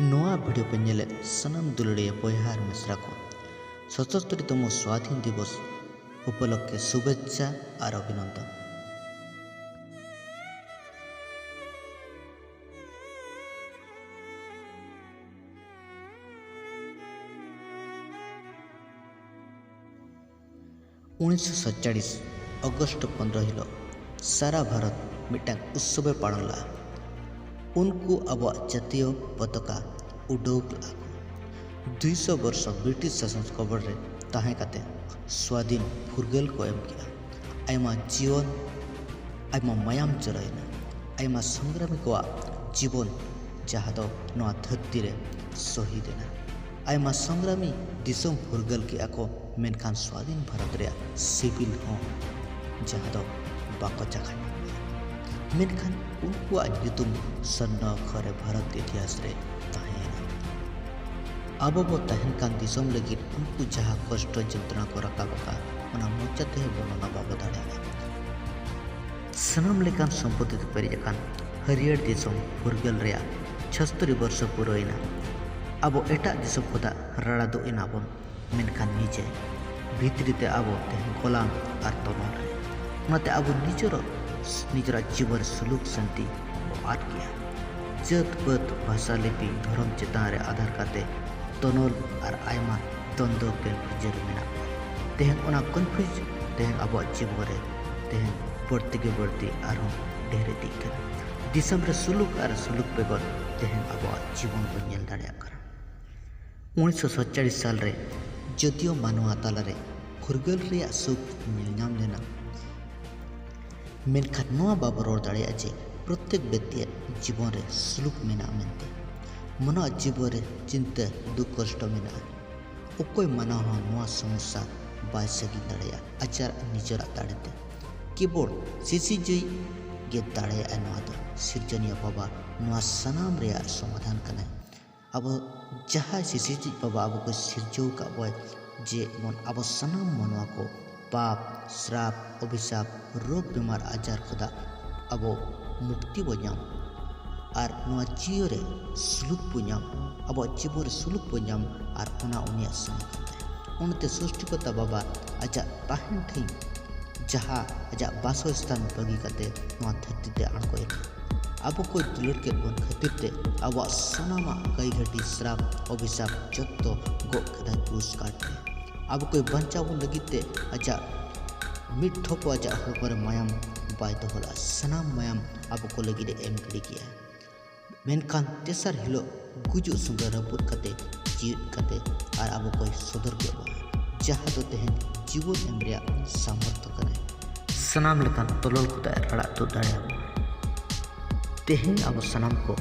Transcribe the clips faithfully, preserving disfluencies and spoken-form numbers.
ᱱᱚᱣᱟ ᱵᱷᱤᱰᱤᱭᱳ ᱯᱮ ᱧᱮᱞᱮᱫ ᱥᱟᱱᱟᱢ ᱫᱩᱞᱟᱹᱲᱤᱭᱟᱹ ᱵᱚᱭᱦᱟ ᱟᱨ ᱢᱤᱥᱨᱟ ᱠᱚ ᱥᱚᱛᱚᱥᱛᱨᱤ ᱛᱚᱢᱚ ᱥᱣᱟᱫᱷᱤᱱ ᱫᱤᱵᱚᱥ ᱩᱯᱚᱞᱚᱠᱠᱷᱮ ᱥᱩᱵᱷᱮᱪᱪᱷᱟ ᱟᱨ ᱚᱵᱷᱤᱱᱚᱱᱫᱚᱱ᱾ ᱩᱱᱤᱥᱥᱚ ᱥᱟᱛᱪᱟᱲᱤᱥ ᱚᱜᱚᱥᱴ ᱯᱚᱱᱫᱽᱨᱚ ᱦᱤᱞᱳᱜ ᱥᱟᱨᱟ ᱵᱷᱟᱨᱚᱛ ᱢᱤᱫᱴᱟᱝ ᱩᱛᱥᱚᱵᱮ ᱯᱟᱞᱚᱱ ᱞᱮᱫᱼᱟ᱾ ᱩᱱᱠᱩ ᱟᱵᱚᱣᱟᱜ ᱡᱟᱹᱛᱤᱭᱚ ᱯᱚᱛᱟᱠᱟ ᱩᱰᱟᱹᱣ ᱞᱮᱫᱼᱟ ᱠᱚ᱾ ᱫᱩᱭᱥᱚ ᱵᱚᱨᱥᱚ ᱵᱨᱤᱴᱤᱥ ᱥᱟᱥᱚᱱ ᱠᱚᱵᱚᱞ ᱨᱮ ᱛᱟᱦᱮᱸ ᱠᱟᱛᱮ ᱥᱣᱟᱫᱷᱤᱱ ᱯᱷᱩᱨᱜᱟᱹᱞ ᱠᱚ ᱮᱢ ᱠᱮᱫᱼᱟ᱾ ᱟᱭᱢᱟ ᱡᱤᱭᱚᱱ, ᱟᱭᱢᱟ ᱢᱟᱭᱟᱢ ᱡᱚᱨᱚᱭᱮᱱᱟ᱾ ᱟᱭᱢᱟ ᱥᱚᱝᱜᱨᱟᱢᱤ ᱠᱚᱣᱟᱜ ᱡᱤᱵᱚᱱ, ᱡᱟᱦᱟᱸ ᱫᱚ ᱱᱚᱣᱟ ᱫᱷᱟᱹᱨᱛᱤ ᱨᱮ ᱥᱚᱦᱤᱫ ᱮᱱᱟ᱾ ᱟᱭᱢᱟ ᱥᱚᱝᱜᱨᱟᱢᱤ ᱫᱤᱥᱚᱢ ᱯᱷᱩᱨᱜᱟᱹᱞ ᱠᱮᱫᱼᱟ ᱠᱚ, ᱢᱮᱱᱠᱷᱟᱱ ᱥᱣᱟᱫᱷᱤᱱ ᱵᱷᱟᱨᱚᱛ ᱨᱮᱭᱟᱜ ᱥᱤᱵᱤᱞ ᱦᱚᱸ, ᱡᱟᱦᱟᱸ ᱫᱚ ᱵᱟᱠᱚ ᱪᱟᱠᱷᱟ ᱧᱟᱢ ᱞᱮᱫᱼᱟ᱾ ᱢᱮᱱᱠᱷᱟᱱ ᱩᱱᱠᱩᱣᱟᱜ ᱧᱩᱛᱩᱢ ᱥᱚᱨᱱᱚ ᱚᱠᱠᱷᱚᱨ ᱨᱮ ᱵᱷᱟᱨᱚᱛ ᱤᱛᱤᱦᱟᱥ ᱨᱮ ᱛᱟᱦᱮᱸᱭᱮᱱᱟ᱾ ᱟᱵᱚ ᱵᱚ ᱛᱟᱦᱮᱱ ᱠᱟᱱ ᱫᱤᱥᱚᱢ ᱞᱟᱹᱜᱤᱫ ᱩᱱᱠᱩ ᱡᱟᱦᱟᱸ ᱠᱚᱥᱴᱚ ᱡᱚᱱᱛᱨᱚᱬᱟ ᱠᱚ ᱨᱟᱠᱟᱵ ᱟᱠᱟᱫ, ᱚᱱᱟ ᱢᱚᱪᱟ ᱛᱮᱦᱚᱸ ᱵᱚᱨᱱᱚᱱᱟ ᱵᱟᱵᱚ ᱫᱟᱲᱮᱭᱟᱜᱼᱟ᱾ ᱥᱟᱱᱟᱢ ᱞᱮᱠᱟᱱ ᱥᱚᱢᱯᱚᱛᱤ ᱛᱮ ᱯᱮᱨᱮᱡ ᱟᱠᱟᱱ ᱦᱟᱹᱨᱭᱟᱹᱲ ᱫᱤᱥᱚᱢ ᱯᱷᱩᱨᱜᱟᱹᱞ ᱨᱮᱭᱟᱜ ᱪᱷᱚᱥᱛᱚᱨᱤ ᱵᱚᱨᱥᱚ ᱯᱩᱨᱟᱹᱣᱮᱱᱟ᱾ ᱟᱵᱚ ᱮᱴᱟᱜ ᱫᱤᱥᱚᱢ ᱠᱷᱚᱱᱟᱜ ᱨᱟᱲᱟ ᱫᱩᱜ ᱮᱱᱟ ᱵᱚᱱ, ᱢᱮᱱᱠᱷᱟᱱ ᱱᱤᱡᱮ ᱵᱷᱤᱛᱨᱤ ᱛᱮ ᱟᱵᱚ ᱛᱮᱦᱮᱧ ᱜᱳᱞᱟᱢ ᱟᱨ ᱛᱚᱱᱚᱞ ᱨᱮ᱾ ᱚᱱᱟᱛᱮ ᱟᱵᱚ ᱱᱤᱡᱮᱨᱟᱜ, ᱱᱤᱡᱮᱨᱟᱜ ᱡᱤᱵᱚᱱ ᱨᱮ ᱥᱩᱞᱩᱠ ᱥᱟᱱᱛᱤ ᱵᱚ ᱟᱫ ᱜᱮᱭᱟ᱾ ᱡᱟᱹᱛ ᱯᱟᱹᱛ, ᱵᱷᱟᱥᱟ, ᱞᱤᱯᱤ, ᱫᱷᱚᱨᱚᱢ ᱪᱮᱛᱟᱱ ᱨᱮ ᱟᱫᱷᱟᱨ ᱠᱟᱛᱮ ᱛᱚᱱᱚᱞ ᱟᱨ ᱟᱭᱢᱟ ᱫᱚᱱᱫᱚ ᱠᱚᱱᱯᱷᱤᱭᱩᱡᱚᱱ ᱨᱮ ᱢᱮᱱᱟᱜ ᱵᱚᱱᱟ᱾ ᱛᱮᱦᱮᱧ ᱚᱱᱟ ᱠᱚᱱᱯᱷᱤᱭᱩᱡᱽ ᱛᱮᱦᱮᱧ ᱟᱵᱚᱣᱟᱜ ᱡᱤᱵᱚᱱ ᱨᱮ ᱛᱮᱦᱮᱧ ᱵᱟᱹᱲᱛᱤ ᱜᱮ ᱵᱟᱹᱲᱛᱤ ᱟᱨᱦᱚᱸ ᱰᱷᱮᱨ ᱤᱫᱤᱜ ᱠᱟᱱᱟ᱾ ᱫᱤᱥᱚᱢ ᱨᱮ ᱥᱩᱞᱩᱠ ᱟᱨ ᱥᱩᱞᱩᱠ ᱵᱮᱜᱚᱨ ᱛᱮᱦᱮᱧ ᱟᱵᱚᱣᱟᱜ ᱡᱤᱵᱚᱱ ᱵᱚᱱ ᱧᱮᱞ ᱫᱟᱲᱮᱭᱟᱜ ᱠᱟᱱᱟ᱾ ᱩᱱᱤᱥᱥᱚ ᱥᱟᱛᱪᱟᱲᱤᱥ ᱥᱟᱞ ᱨᱮ ᱡᱚᱫᱤᱭᱳ ᱢᱟᱱᱣᱟ ᱛᱟᱞᱟᱨᱮ ᱯᱷᱩᱨᱜᱟᱹᱞ ᱨᱮᱭᱟᱜ ᱥᱩᱠ ᱧᱮᱞ ᱧᱟᱢ ᱞᱮᱱᱟ, ᱢᱮᱱᱠᱷᱟᱱ ᱱᱚᱣᱟ ᱵᱟᱵᱚ ᱨᱚᱲ ᱫᱟᱲᱮᱭᱟᱜᱼᱟ ᱡᱮ ᱯᱨᱚᱛᱮᱠ ᱵᱮᱠᱛᱤᱭᱟᱜ ᱡᱤᱵᱚᱱ ᱨᱮ ᱥᱩᱞᱩᱠ ᱢᱮᱱᱟᱜᱼᱟ ᱢᱮᱱᱛᱮ᱾ ᱢᱟᱱᱣᱟ ᱡᱤᱵᱚᱱ ᱨᱮ ᱪᱤᱱᱛᱟᱹ, ᱫᱩᱠ ᱠᱚᱥᱴᱚ ᱢᱮᱱᱟᱜᱼᱟ᱾ ᱚᱠᱚᱭ ᱢᱟᱱᱣᱟ ᱦᱚᱸ ᱱᱚᱣᱟ ᱥᱚᱢᱚᱥᱥᱟ ᱵᱟᱭ ᱥᱟᱹᱜᱤᱧ ᱫᱟᱲᱮᱭᱟᱜᱼᱟ ᱟᱡᱟᱜ ᱱᱤᱡᱮᱨᱟᱜ ᱫᱟᱲᱮᱛᱮ᱾ ᱠᱮᱵᱚᱞ ᱥᱤᱥᱤᱡᱩᱭ ᱜᱮ ᱫᱟᱲᱮᱭᱟᱜᱼᱟ᱾ ᱱᱚᱣᱟ ᱫᱚ ᱥᱤᱨᱡᱚᱱᱤᱭᱟᱹ ᱵᱟᱵᱟ ᱱᱚᱣᱟ ᱥᱟᱱᱟᱢ ᱨᱮᱭᱟᱜ ᱥᱚᱢᱟᱫᱷᱟᱱ ᱠᱟᱱᱟᱭ᱾ ᱟᱵᱚ ᱡᱟᱦᱟᱸᱭ ᱥᱤᱥᱤᱨᱡᱟᱹᱣᱤᱡ ᱵᱟᱵᱟ ᱟᱵᱚ ᱠᱚ ᱥᱤᱨᱡᱟᱹᱣ ᱟᱠᱟᱫ ᱵᱚᱭ, ᱡᱮ ᱮᱢᱚᱱ ᱟᱵᱚ ᱥᱟᱱᱟᱢ ᱢᱟᱱᱣᱟ ᱠᱚ ᱯᱟᱯ, ᱥᱨᱟᱯ, ᱚᱵᱷᱤᱥᱟᱯ, ᱨᱳᱜᱽ ᱵᱮᱢᱟᱨ ᱟᱡᱟᱨ ᱠᱷᱚᱱᱟᱜ ᱟᱵᱚ ᱢᱩᱠᱛᱤ ᱵᱚ ᱧᱟᱢ᱾ ᱟᱨ ᱱᱚᱣᱟ ᱡᱤᱭᱚᱱ ᱨᱮ ᱥᱩᱞᱩᱠ ᱵᱚ ᱧᱟᱢ, ᱟᱵᱚᱣᱟᱜ ᱡᱤᱵᱚᱱ ᱨᱮ ᱥᱩᱞᱩᱠ ᱵᱚ ᱧᱟᱢ, ᱟᱨ ᱚᱱᱟ ᱩᱱᱤᱭᱟᱜ ᱥᱟᱱᱟ ᱠᱟᱱ ᱛᱟᱭᱟ᱾ ᱚᱱᱟᱛᱮ ᱥᱨᱤᱥᱴᱤᱠᱚᱨᱛᱟ ᱵᱟᱵᱟ ᱟᱡᱟᱜ ᱛᱟᱦᱮᱱ ᱴᱷᱟᱶ ᱡᱟᱦᱟᱸ ᱟᱡᱟᱜ ᱵᱟᱥᱚᱥᱛᱷᱟᱱ ᱵᱟᱹᱜᱤ ᱠᱟᱛᱮ ᱱᱚᱣᱟ ᱫᱷᱟᱹᱨᱛᱤ ᱛᱮ ᱟᱬᱜᱚᱭᱮᱱᱟ᱾ ᱟᱵᱚ ᱠᱚᱭ ᱫᱩᱞᱟᱹᱲ ᱠᱮᱫ ᱵᱚᱱ ᱠᱷᱟᱹᱛᱤᱨ ᱛᱮ ᱟᱵᱚᱣᱟᱜ ᱥᱟᱱᱟᱢᱟᱜ ᱠᱟᱹᱭ ᱜᱷᱟᱹᱴᱤ, ᱥᱨᱟᱯ, ᱚᱵᱷᱤᱥᱟᱯ ᱡᱚᱛᱚ ᱜᱚᱜ ᱠᱮᱫᱟᱭ ᱠᱨᱩᱥ ᱠᱟᱴ ᱨᱮ᱾ ᱟᱵᱚ ᱠᱚᱭ ᱵᱟᱧᱪᱟᱣ ᱵᱚᱱ ᱞᱟᱹᱜᱤᱫ ᱛᱮ ᱟᱡᱟᱜ ᱢᱤᱫ ᱴᱷᱚᱯᱚ ᱟᱡᱟᱜ ᱦᱚᱲᱢᱚ ᱨᱮ ᱢᱟᱭᱟᱢ ᱵᱟᱭ ᱫᱚᱦᱚ ᱞᱮᱫᱼᱟ᱾ ᱥᱟᱱᱟᱢ ᱢᱟᱭᱟᱢ ᱟᱵᱚ ᱠᱚ ᱞᱟᱹᱜᱤᱫ ᱮ ᱮᱢ ᱜᱤᱰᱤ ᱠᱮᱜᱼᱟ᱾ ᱢᱮᱱᱠᱷᱟᱱ ᱛᱮᱥᱟᱨ ᱦᱤᱞᱳᱜ ᱜᱩᱡᱩᱜ ᱥᱚᱸᱜᱮ ᱨᱟᱹᱯᱩᱫ ᱠᱟᱛᱮ, ᱡᱤᱣᱮᱫ ᱠᱟᱛᱮ ᱟᱨ ᱟᱵᱚ ᱠᱚᱭ ᱥᱚᱫᱚᱨ ᱠᱮᱫ ᱵᱚᱱᱟ, ᱡᱟᱦᱟᱸ ᱫᱚ ᱛᱮᱦᱮᱧ ᱡᱤᱵᱚᱱ ᱮᱢ ᱨᱮᱭᱟᱜ ᱥᱟᱢᱚᱨᱛᱷᱚ ᱠᱟᱱᱟᱭ᱾ ᱥᱟᱱᱟᱢ ᱞᱮᱠᱟᱱ ᱛᱚᱞᱚᱞ ᱠᱚᱫᱚ ᱨᱟᱲᱟᱜ ᱛᱩᱫ ᱫᱟᱲᱮᱭᱟᱵᱚᱱᱟ᱾ ᱛᱮᱦᱮᱧ ᱟᱵᱚ ᱥᱟᱱᱟᱢ ᱠᱚ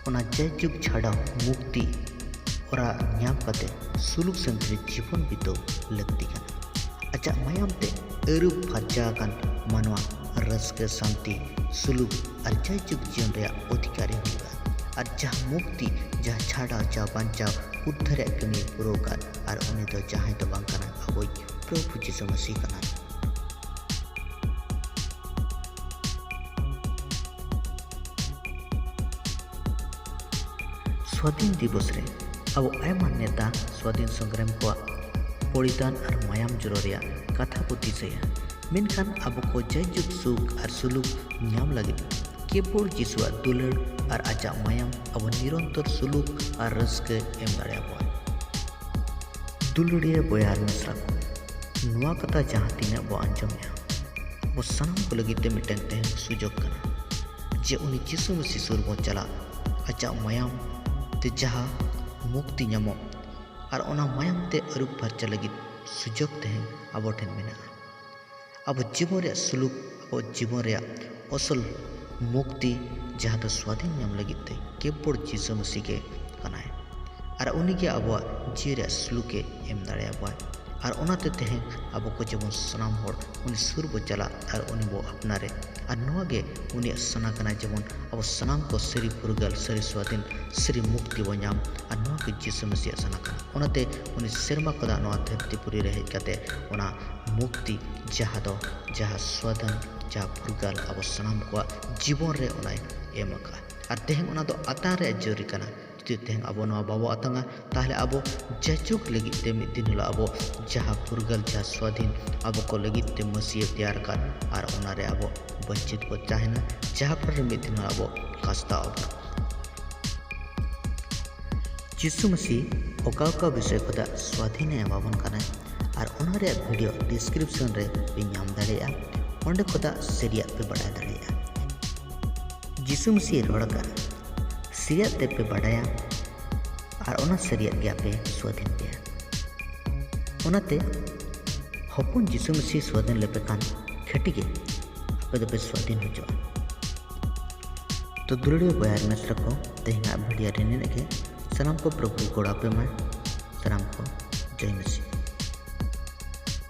ᱚᱱᱟ ᱡᱟᱭᱡᱩᱜᱽ ᱪᱷᱟᱰᱟᱣ ᱢᱩᱠᱛᱤ ᱦᱚᱨᱟ ᱧᱟᱢ ᱠᱟᱛᱮ ᱥᱩᱞᱩᱠ ᱥᱟᱹᱱᱛᱤ ᱨᱮ ᱡᱤᱵᱚᱱ ᱵᱤᱛᱟᱹᱣ ᱞᱟᱹᱠᱛᱤ ᱠᱟᱱᱟ᱾ ᱟᱡᱟᱜ ᱢᱟᱭᱟᱢ ᱛᱮ ᱟᱹᱨᱩᱵ ᱯᱷᱟᱨᱪᱟ ᱟᱠᱟᱱ ᱢᱟᱱᱣᱟ ᱨᱟᱹᱥᱠᱟᱹ, ᱥᱟᱱᱛᱤ, ᱥᱩᱞᱩᱠ ᱟᱨ ᱡᱟᱭᱡᱩᱜᱽ ᱡᱤᱭᱚᱱ ᱨᱮᱭᱟᱜ ᱚᱫᱷᱤᱠᱟᱨᱤ ᱦᱩᱭᱩᱜᱼᱟ᱾ ᱟᱨ ᱡᱟᱦᱟᱸ ᱢᱩᱠᱛᱤ, ᱡᱟᱦᱟᱸ ᱪᱷᱟᱰᱟᱣ, ᱡᱟᱦᱟᱸ ᱵᱟᱧᱪᱟᱣ, ᱩᱫᱽᱫᱷᱟᱨ ᱨᱮᱭᱟᱜ ᱠᱟᱹᱢᱤᱭ ᱯᱩᱨᱟᱹᱣ ᱟᱠᱟᱫ, ᱟᱨ ᱩᱱᱤ ᱫᱚ ᱡᱟᱦᱟᱸᱭ ᱫᱚ ᱵᱟᱝ ᱠᱟᱱᱟᱭ, ᱟᱵᱚᱭᱤᱡ ᱯᱨᱚᱵᱷᱩ ᱡᱤᱥᱩ ᱢᱟᱹᱥᱤ ᱠᱟᱱᱟᱭ᱾ ᱥᱣᱟᱫᱷᱤᱱ ᱫᱤᱵᱚᱥ ᱨᱮ ᱟᱵᱚ ᱟᱭᱢᱟ ᱱᱮᱛᱟ ᱥᱣᱟᱫᱷᱤᱱ ᱥᱚᱝᱜᱨᱟᱢ ᱠᱚᱣᱟᱜ ᱵᱚᱞᱤᱫᱟᱱ ᱟᱨ ᱢᱟᱭᱟᱢ ᱡᱚᱨᱚ ᱨᱮᱭᱟᱜ ᱠᱟᱛᱷᱟ ᱵᱚ ᱫᱤᱥᱟᱹᱭᱟ, ᱢᱮᱱᱠᱷᱟᱱ ᱟᱵᱚ ᱠᱚ ᱡᱟᱭᱡᱩᱜᱽ ᱥᱩᱠ ᱟᱨ ᱥᱩᱞᱩᱠ ᱧᱟᱢ ᱞᱟᱹᱜᱤᱫ ᱠᱮᱵᱚᱞ ᱡᱤᱥᱩᱣᱟᱜ ᱫᱩᱞᱟᱹᱲ ᱟᱨ ᱟᱡᱟᱜ ᱢᱟᱭᱟᱢ ᱟᱵᱚ ᱱᱤᱨᱚᱱᱛᱚᱨ ᱥᱩᱞᱩᱠ ᱟᱨ ᱨᱟᱹᱥᱠᱟᱹ ᱮᱢ ᱫᱟᱲᱮᱭᱟᱵᱚᱣᱟ᱾ ᱫᱩᱞᱟᱹᱲᱤᱭᱟᱹ ᱵᱚᱭᱦᱟ ᱟᱨ ᱢᱤᱥᱨᱟ ᱠᱚ, ᱱᱚᱣᱟ ᱠᱟᱛᱷᱟ ᱡᱟᱦᱟᱸ ᱛᱤᱱᱟᱹᱜ ᱵᱚ ᱟᱸᱡᱚᱢᱮᱜᱼᱟ, ᱟᱵᱚ ᱥᱟᱱᱟᱢ ᱠᱚ ᱞᱟᱹᱜᱤᱫ ᱛᱮ ᱢᱤᱫᱴᱟᱝ ᱛᱮᱦᱮᱧ ᱥᱩᱡᱳᱜᱽ ᱠᱟᱱᱟ, ᱡᱮ ᱩᱱᱤ ᱡᱤᱥᱩ ᱢᱟᱹᱥᱤ ᱥᱩᱨ ᱵᱚ ᱪᱟᱞᱟᱜ, ᱟᱡᱟᱜ ᱢᱟᱭᱟᱢ ᱛᱮ ᱡᱟᱦᱟᱸ ᱢᱩᱠᱛᱤ ᱧᱟᱢᱚᱜ, ᱟᱨ ᱚᱱᱟ ᱢᱟᱭᱟᱢ ᱛᱮ ᱟᱹᱨᱩᱵ ᱯᱷᱟᱨᱪᱟ ᱞᱟᱹᱜᱤᱫ ᱥᱩᱡᱳᱜᱽ ᱛᱮᱦᱮᱧ ᱟᱵᱚ ᱴᱷᱮᱱ ᱢᱮᱱᱟᱜᱼᱟ᱾ ᱟᱵᱚ ᱡᱤᱵᱚᱱ ᱨᱮᱭᱟᱜ ᱥᱩᱞᱩᱠ, ᱟᱵᱚ ᱡᱤᱵᱚᱱ ᱨᱮᱭᱟᱜ ᱟᱥᱚᱞ ᱢᱩᱠᱛᱤ, ᱡᱟᱦᱟᱸ ᱫᱚ ᱥᱣᱟᱫᱷᱤᱱ ᱧᱟᱢ ᱞᱟᱹᱜᱤᱫ ᱛᱮ ᱠᱮᱵᱚᱞ ᱡᱤᱥᱩ ᱢᱟᱹᱥᱤ ᱜᱮ ᱠᱟᱱᱟᱭ᱾ ᱟᱨ ᱩᱱᱤ ᱜᱮ ᱟᱵᱚᱣᱟᱜ ᱡᱤᱣᱤ ᱨᱮᱭᱟᱜ ᱥᱩᱞᱩᱠᱮ ᱮᱢ ᱫᱟᱲᱮᱭᱟᱵᱚᱣᱟᱭ᱾ ᱟᱨ ᱚᱱᱟᱛᱮ ᱛᱮᱦᱮᱧ ᱟᱵᱚ ᱠᱚ ᱡᱮᱢᱚᱱ ᱥᱟᱱᱟᱢ ᱦᱚᱲ ᱩᱱᱤ ᱥᱩᱨ ᱵᱚ ᱪᱟᱞᱟᱜ ᱟᱨ ᱩᱱᱤ ᱵᱚ ᱟᱯᱱᱟᱨᱮ᱾ ᱟᱨ ᱱᱚᱣᱟ ᱜᱮ ᱩᱱᱤᱭᱟᱜ ᱥᱟᱱᱟ ᱠᱟᱱᱟ, ᱡᱮᱢᱚᱱ ᱟᱵᱚ ᱥᱟᱱᱟᱢ ᱠᱚ ᱥᱟᱹᱨᱤ ᱯᱷᱩᱨᱜᱟᱹᱞ, ᱥᱟᱹᱨᱤ ᱥᱣᱟᱫᱷᱤᱱ, ᱥᱟᱹᱨᱤ ᱢᱩᱠᱛᱤ ᱵᱚ ᱧᱟᱢ᱾ ᱟᱨ ᱱᱚᱣᱟ ᱜᱮ ᱡᱤᱥᱩ ᱢᱟᱹᱥᱤᱭᱟᱜ ᱥᱟᱱᱟ ᱠᱟᱱᱟ᱾ ᱚᱱᱟᱛᱮ ᱩᱱᱤ ᱥᱮᱨᱢᱟ ᱠᱷᱚᱱᱟᱜ ᱱᱚᱣᱟ ᱫᱷᱟᱹᱨᱛᱤ ᱯᱩᱨᱤ ᱨᱮ ᱦᱮᱡ ᱠᱟᱛᱮ ᱚᱱᱟ ᱢᱩᱠᱛᱤ, ᱡᱟᱦᱟᱸ ᱫᱚ, ᱡᱟᱦᱟᱸ ᱥᱣᱟᱫᱷᱤᱱ, ᱡᱟᱦᱟᱸ ᱯᱷᱩᱨᱜᱟᱹᱞ ᱟᱵᱚ ᱥᱟᱱᱟᱢ ᱠᱚᱣᱟᱜ ᱡᱤᱵᱚᱱ ᱨᱮ ᱚᱱᱟᱭ ᱮᱢ ᱟᱠᱟᱫᱼᱟ᱾ ᱟᱨ ᱛᱮᱦᱮᱧ ᱚᱱᱟ ᱫᱚ ᱟᱛᱟᱝ ᱨᱮᱭᱟᱜ ᱡᱟᱹᱨᱤ ᱠᱟᱱᱟ᱾ ᱡᱩᱫᱤ ᱛᱮᱦᱮᱧ ᱟᱵᱚ ᱱᱚᱣᱟ ᱵᱟᱵᱚ ᱟᱛᱟᱝᱟ, ᱛᱟᱦᱚᱞᱮ ᱟᱵᱚ ᱡᱟᱭᱡᱩᱜᱽ ᱞᱟᱹᱜᱤᱫ ᱛᱮ ᱢᱤᱫ ᱫᱤᱱ ᱦᱤᱞᱳᱜ ᱟᱵᱚ ᱡᱟᱦᱟᱸ ᱯᱷᱩᱨᱜᱟᱹᱞ, ᱡᱟᱦᱟᱸ ᱥᱣᱟᱫᱷᱤᱱ ᱟᱵᱚ ᱠᱚ ᱞᱟᱹᱜᱤᱫ ᱛᱮ ᱢᱟᱹᱥᱤᱭᱟᱹ ᱛᱮᱭᱟᱨ ᱟᱠᱟᱫ, ᱟᱨ ᱚᱱᱟᱨᱮ ᱟᱵᱚ ᱵᱚᱧᱪᱤᱛ ᱵᱚ ᱛᱟᱦᱮᱱᱟ, ᱡᱟᱦᱟᱸ ᱯᱷᱚᱞ ᱨᱮ ᱢᱤᱫ ᱫᱤᱱ ᱟᱵᱚ ᱠᱟᱥᱛᱟᱣ ᱟᱵᱚ᱾ ᱡᱤᱥᱩ ᱢᱟᱹᱥᱤ ᱚᱠᱟ ᱚᱠᱟ ᱵᱤᱥᱚᱭ ᱠᱷᱚᱱᱟᱜ ᱥᱣᱟᱫᱷᱤᱱᱮ ᱮᱢᱟᱵᱚᱱ ᱠᱟᱱᱟ, ᱟᱨ ᱚᱱᱟ ᱨᱮᱭᱟᱜ video description ᱨᱮ ᱯᱮ ᱧᱟᱢ ᱫᱟᱲᱮᱭᱟᱜᱼᱟ᱾ ᱚᱸᱰᱮ ᱠᱷᱚᱱᱟᱜ ᱥᱟᱹᱨᱤᱭᱟᱜ ᱯᱮ ᱵᱟᱲᱟᱭ ᱫᱟᱲᱮᱭᱟᱜᱼᱟ᱾ ᱡᱤᱥᱩ ᱢᱟᱹᱥᱤ ᱨᱚᱲ ᱟᱠᱟᱫ, ᱥᱟᱹᱨᱤᱭᱟᱜ ᱛᱮ ᱯᱮ ᱵᱟᱰᱟᱭᱟ, ᱟᱨ ᱚᱱᱟ ᱥᱟᱹᱨᱤᱭᱟᱜ ᱜᱮ ᱟᱯᱮ ᱥᱣᱟᱫᱷᱤᱱ ᱯᱮᱭᱟ᱾ ᱚᱱᱟᱛᱮ ᱦᱚᱯᱚᱱ ᱡᱤᱥᱩ ᱢᱟᱹᱥᱤ ᱥᱣᱟᱫᱷᱤᱱ ᱞᱮᱯᱮ ᱠᱷᱟᱱ ᱠᱷᱟᱹᱴᱤ ᱜᱮ ᱟᱯᱮ ᱫᱚᱯᱮ ᱥᱣᱟᱫᱷᱤᱱ ᱦᱚᱪᱚᱜᱼᱟ᱾ ᱛᱚ ᱫᱩᱞᱟᱹᱲᱤᱭᱟᱹ ᱵᱚᱭᱦᱟ ᱟᱨ ᱢᱤᱥᱨᱟ ᱠᱚ, ᱛᱮᱦᱮᱧᱟᱜ video ᱨᱮ ᱱᱤᱱᱟᱹᱜ ᱜᱮ᱾ ᱥᱟᱱᱟᱢ ᱠᱚ ᱯᱨᱚᱵᱷᱩ ᱜᱚᱲᱚ ᱟᱯᱮ ᱢᱟᱭ᱾ ᱥᱟᱱᱟᱢ ᱠᱚ ᱡᱚᱭ ᱢᱟᱹᱥᱤ᱾